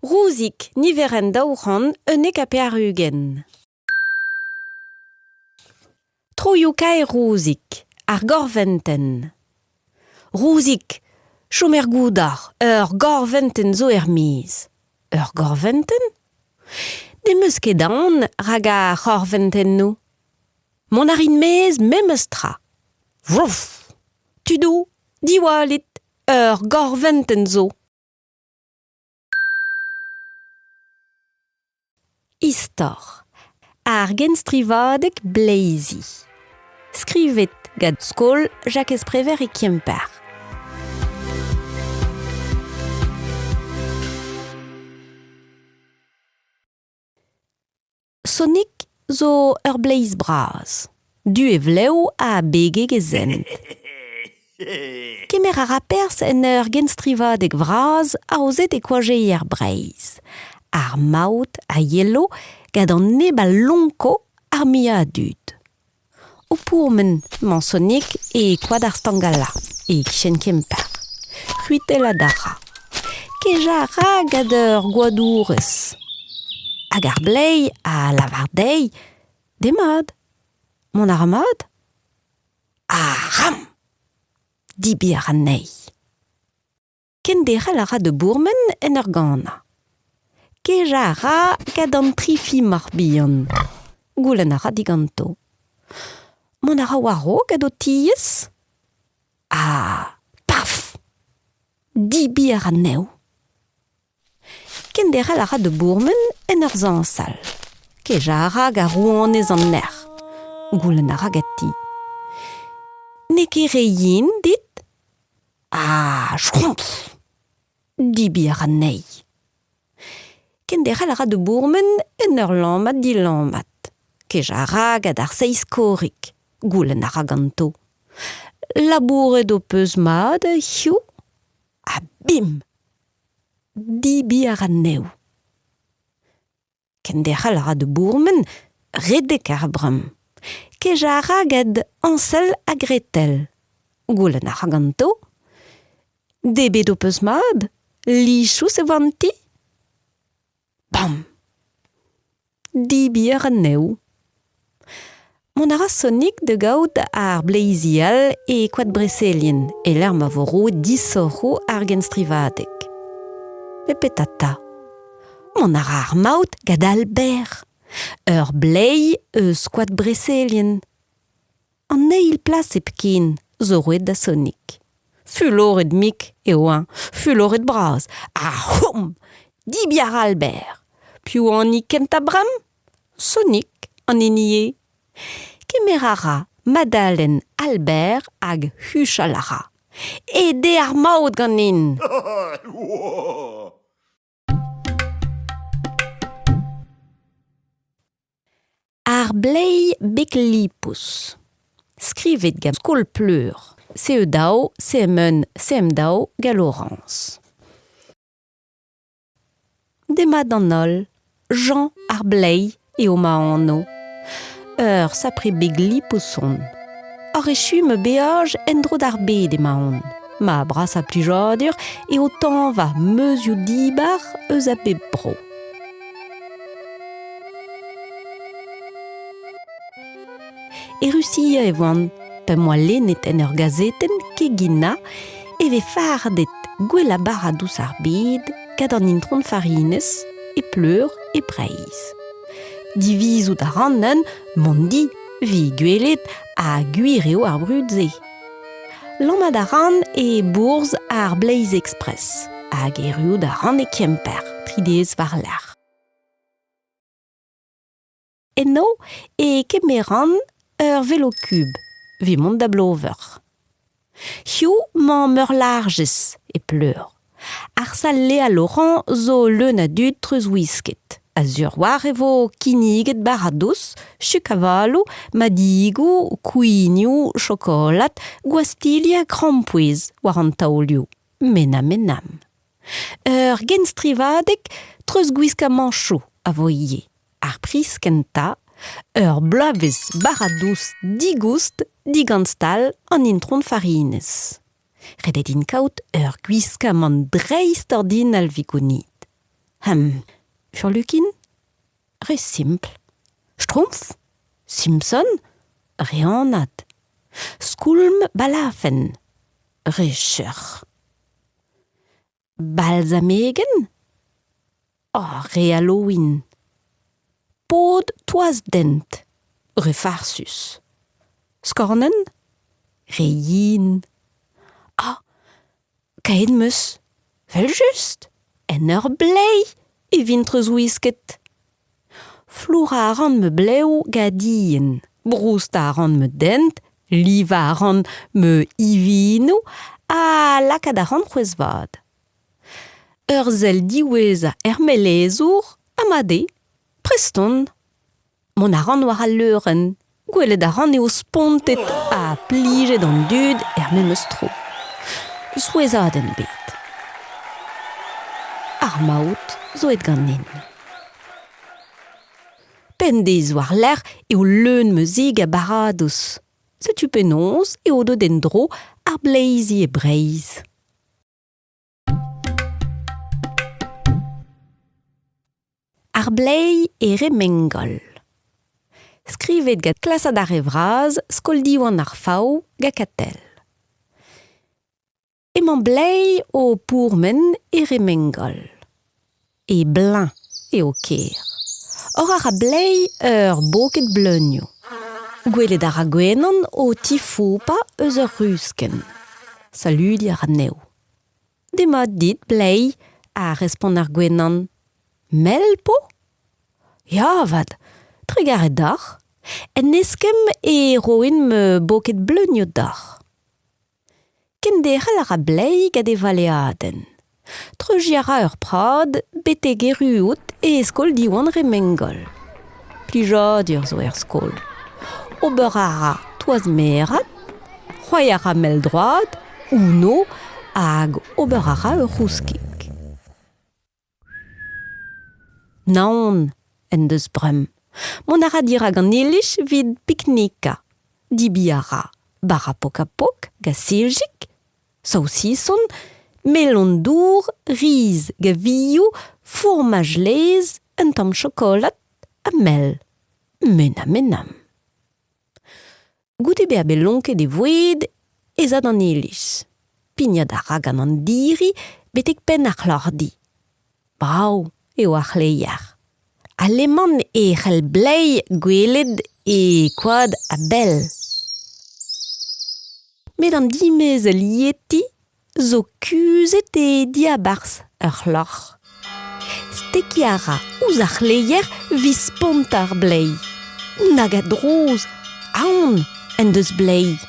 Rouzig, niverenn 291. Troioù-kaer Rouzig, ar gorventenn. Rouzig, chom er goudor, ur gorventenn zo er-maez. Ur gorventenn? N'em eus ket aon rak ar c'horventennoù. Mont a rin 'maez memes tra. Vrouf! Tudoù, diwallit, ur gorventenn zo. Istor ar genstrivadeg bleizi. Skrivet gant skol Jakez Prévert e Kemper. Sonig zo ur bleiz bras, du e vlev ha begek e zent. Kemer a ra perzh en ur genstrivadeg vras aozet e koajeier Breizh. Ar maout a yelo gant an neb a lonko ar muiañ a dud. O pourmen emañ Sonig e koad ar Stangala, e-kichen Kemper. C'hwitellat a ra. Kejañ a ra gant ur goadourez. Hag ar bleiz a lavar dezhi Demat, mont a ra mat ? Ha ram ! Debriñ a ra anezhi. Kenderc'hel a ra da bourmen en ur ganañ. Kejañ a ra gant an tri fimoc'h bihan. Goulenn a ra diganto. Mont a ra war-raok gant ho tiez ? Ha paf ! Debriñ a ra anezho. Kenderc'hel a ra da bourmen en ur zañsal. Kejañ a ra gant rouanez an nec'h. Goulenn a ra ganti. N'eo ket re yen dit ? Ha chrompf ! Debriñ a ra anezhi. Kenderc'hel a ra da bourmen en ur lammat-dilammat. Kejañ a ra gant ar seizh korrig. Goulenn a ra ganto. Labouret ho peus mat hiziv ? Ha bim ! Debriñ a ra anezho. Kenderc'hel a ra da bourmen, redek ar bremañ. Kejañ a ra gant Añsel ha Gretel. Goulenn a ra ganto. Debret ho peus mat ? Lichous e oa an ti ? Bam ! Debriñ a ra anezho. Mont a ra Sonig da gaout ar bleizi all e koad Breselien e-lec'h ma vo roet disoc'hoù ar genstrivadeg. Met petra 'ta ? Mont a ra ar maout gant Albert, ur bleiz eus koad Breselien. An eil plas hepken zo roet da Sonig. Fuloret-mik eo-eñ, fuloret-bras, ha c'houm ! Debriñ a ra Albert. Piv an hini kentañ bremañ ? Sonig an hini eo. Kemer a ra Madalen Albert hag huchal a ra. Aet eo ar maout ganin ! Ar bleiz beg-lipous. Skrivet gant Skol Pleur, CE2, CM1, CM2 gant Laurence. Demat d'an holl, Jean ar Bleiz eo ma anv. Ur sapre beg-lipous on. Oc'h echu ma beaj en-dro d'ar bed emaon. Ma brasañ plijadur eo tañva meuzioù dibar eus a bep bro. E Rusia e oan p'em boa lennet en ur gazetenn keginañ e vez fardet gwellañ bara dous ar bed gant an Intron Farinez e Pleur e Breizh. Divizout a ran neuze mont di evit gwelet ha gwir eo ar brud-se. Lammat a ran e bourzh ar Bleiz Express hag erruout a ran e Kemper tri devezh war-lerc'h. Eno e kemeran ur velokub evit mont da Blover. Hiziv 'mañ Meurlarjez e Pleur. Ar sal Léa Laurent zo leun a dud treuzwisket. A-sur war e vo kinniget bara-dous, chuk-avaloù, madigoù, kouignoù, chokolad, gwastilli ha krampouezh war an taolioù. Menam-menam. Ur genstrivadeg treuzgwiskamanchoù a vo ivez. Ar priz kentañ, ur bloavezh bara-dous digoust digant stal an Intron Farinez. Ret eo din kaout ur gwiskamant dreistordinal evit gounit. Hem, furlukin? Re simpl. Schtroumpf? Simpson? Re anat. Skoulm balafenn? Re cheuc'h. Balzamegenn? Oh, re Halloween. Pod toaz-dent? Re farsus. Skornenn? Re yen. Ah, kaet 'm eus. Evel-just, en ur bleiz e vin treuzwisket. Flourañ a ran ma blev gant dienn, broustañ a ran ma dent, livañ a ran ma ivinoù ha lakaat a ran c'hwezh-vat. Ur sell diwezhañ er melezour ha mat eo, prest on. Mont a ran war al leurenn. Gwelet a ran eo spontet ha plijet an dud er memes tro. Souezhadenn bet. Ar maout zo aet ganin. Pemdez war-lerc'h eo leun ma zig a baradoz. Setu penaos eo deuet en-dro ar bleizi e Breizh. Ar bleiz e Remengol. Skrivet gant klasad ar re vras Skol Diwan ar Faou gant Katell. Emañ Bleiz o pourmen e Remengol. E bleuñv eo kêr. Oc'h a ra Bleiz ur boked bleunioù. Gwelet a ra gwenan o tifoupañ eus ur ruskenn. Saludiñ a ra anezho. Demat dit, bleiz, a respont ar gwenan. Mel 'po ? Ya avat, trugarez deoc'h. En eskemm e roin ma boked bleunioù deoc'h. Kenderc'hel a ra bleiz gant e valeadenn. Treuziñ a ra ur prad betek erruout e skol Diwan Remengol. Plijadur zo er skol. Ober a ra toaz-merat, c'hoari a ra mell-droad, Uno hag ober a ra ur c'houskig. Naon en deus bremañ. Mont a ra dirak an iliz evit piknikañ. Debriñ a ra bara pok-ha-pok gant siljig, saosison, melon-dour, riz gant vioù, fourmaj laezh, un tamm chokolad ha mel. Menam-menam. Goude bezañ bet lonket e voued ez a d'an iliz. Pignat a ra gant an diri betek penn ar c'hloc'hdi. Brav eo ar c'hleier. Aleman e c'hell bleiz gwelet e koad a-bell. Met an dimezell Yeti zo kuzhet e diabarzh ur c'hloc'h. Stekiñ a ra ouzh ar c'hleier evit spontañ ar bleiz. Nag a drouz, aon en deus bleiz.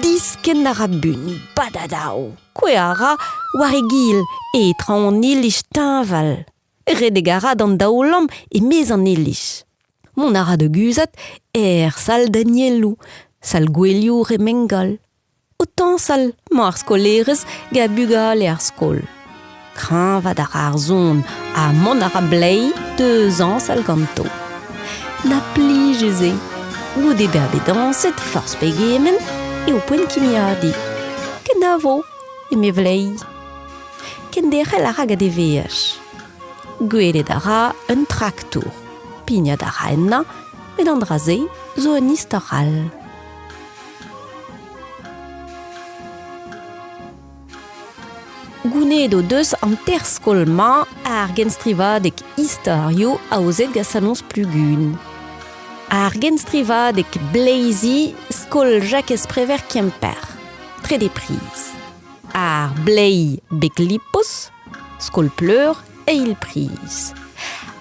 Diskenn a ra buan, badadav, kouezhañ a ra war e gil e traoñ an iliz teñval. Redek a ra d'an daoulamm e-maez an iliz. Mont a ra da guzhat er sal Danielou, sal gouelioù Remengol. O tañsal emañ ar skolaerez gant bugale ar skol. Kreñvaat a ra ar son ha mont a ra bleiz da zañsal ganto. Na plijus eo! Goude bezañ bet dañset forzh pegement eo poent kimiadiñ. Kenavo, eme Vleiz. Kenderc'hel a ra gant e veaj. Gwelet a ra un traktour. Pignat a ra ennañ, met an dra-se zo un istor all. Gounezet o deus an teir skol-mañ ar genstrivadeg istorioù aozet gant saloñs Plugun. Ar genstrivadeg bleizi skol Jakez Prévert Kemper, trede priz. Ar bleiz Beglipos, skol Pleur, eil priz.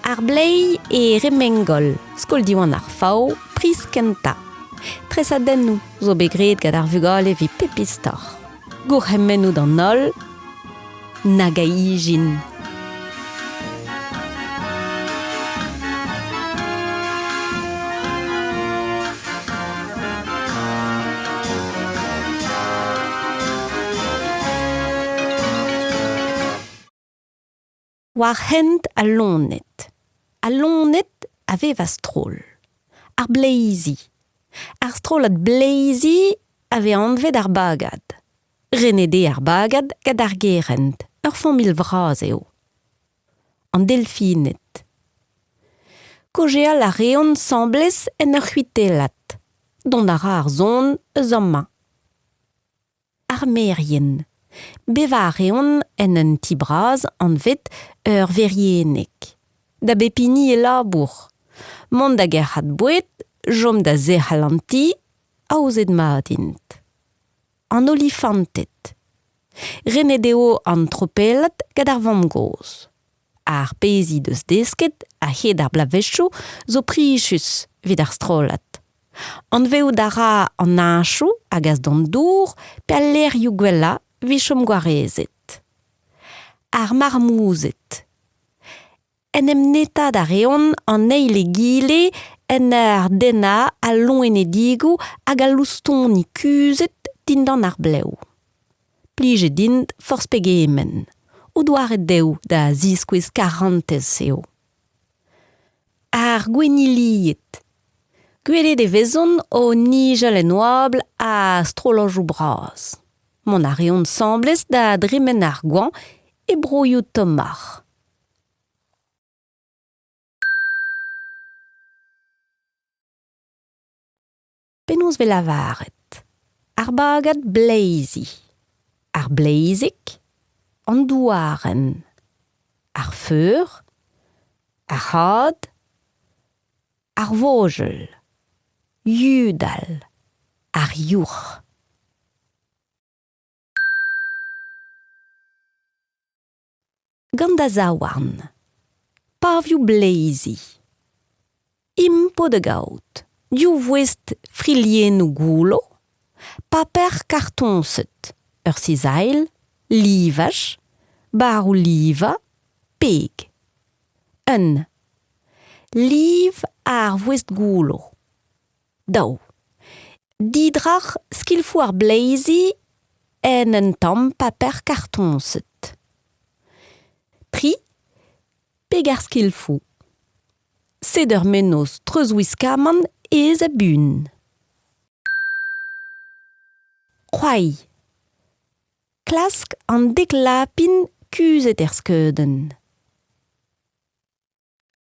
Ar bleiz e Remengol, skol Diwan ar Faou, priz kentañ. Tresadennoù zo bet graet gant ar vugale evit pep istor. Gourc'hemennoù d'an holl, nag a ijin! War hent al loened. Al loened a vev a-stroll. Ar bleizi. Ar strollad bleizi a vez anvet ar bagad. Renet eo ar bagad gant ar gerent, ur familh vras eo. An delfined. Kaozeal a reont 'sambles en ur c'hwitellat. Dont a ra ar son eus amañ. Ar merien. Bevañ a reont en un ti bras anvet ur verieneg. Da bep hini e labour. Mont da gerc'hat boued, chom da zerc'hel an ti, aozet mat int. An olifanted. Renet eo an tropellad gant ar vamm-gozh. Ar pezh he deus desket a-hed ar bloavezhioù zo plijus evit ar strollad. Anvezout a ra an heñchoù a gas d'an dour pe al lec'hioù gwellañ evit chom gwarezet. Ar marmouzed. En em netaat a reont an eil egile en ur dennañ al loenedigoù hag al loustoni kuzhet dindan ar blev. Plijet int forzh pegement. O doare dezho da ziskouez karantez eo. Ar gwennilied. Gwelet e vezont o nijal en oabl a-strollajoù bras. Mont a reont 'sambles da dremen ar goañv e broioù tommoc'h. Penaos 'vez lavaret ? Ar bagad bleizi, ar bleizig, an douarenn, ar feur, ar c'had, ar vogel, yudal, ar yourc'h. Gant da zaouarn. Pavioù bleizi. Impo da gaout. Div voest friliennoù goullo. Paper kartoñset. Ur sizailh. Livaj. Barroù-livañ. Peg. Un. Liv ar voest goullo. Daou. Didrac'h skilfoù ar bleizi en un tamm paper kartoñset. Tri. Peg ar skilfoù. Sed ur mennozh treuzwiskamant aes ha buan. C'hoari. Klask an dek lapin kuzhet er skeudenn.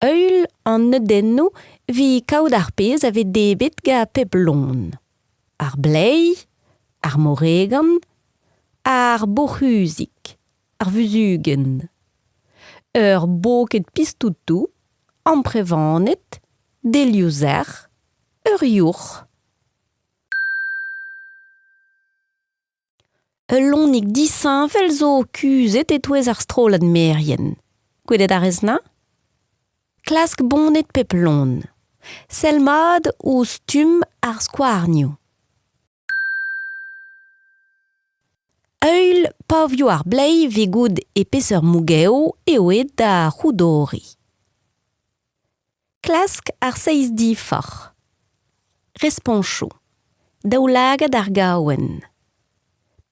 Heul an neudennoù evit kaout ar pezh a vez debret gant pep loen. Ar bleiz, ar moregan, ar boc'huzig, ar vuzhugenn. Ur boked pistoutoù, amprevaned, delioù sec'h, ur yourc'h. Ul loenig disheñvel zo kuzhet e-touez ar strollad merien. Gwelet a rez 'na ? Klask boned pep loen. Sell mat ouzh stumm ar skouarnioù. Eil pavioù ar bleiz 'vit goût e peseurt mougev eo aet da c'houdoriñ. Klask ar seizh diforc'h. Responchoù. Daoulagad ar gaouenn.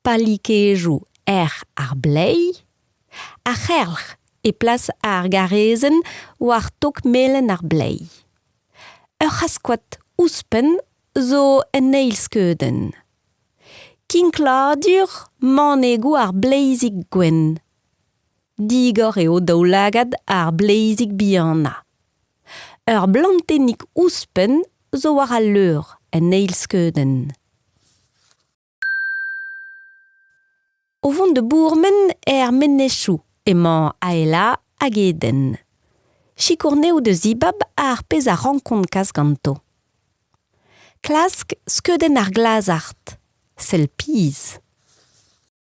Palikejoù erc'h ar bleiz. Ar c'herlc'h e plas ar garrezenn war tok melen ar bleiz. Ur c'haskoad ouzhpenn zo en eil skeudenn. Kinkladur manegoù ar bleizig gwenn. Digor eo daoulagad ar bleizig bihanañ. Ur blantennig ouzhpenn zo war al leur en eil skeudenn. O vont da bourmen er menezioù emañ Aela hag Eden. Sikour anezho da zibab ar pezh a rankont kas ganto. Klask skeudenn ar glazard. Sell pizh.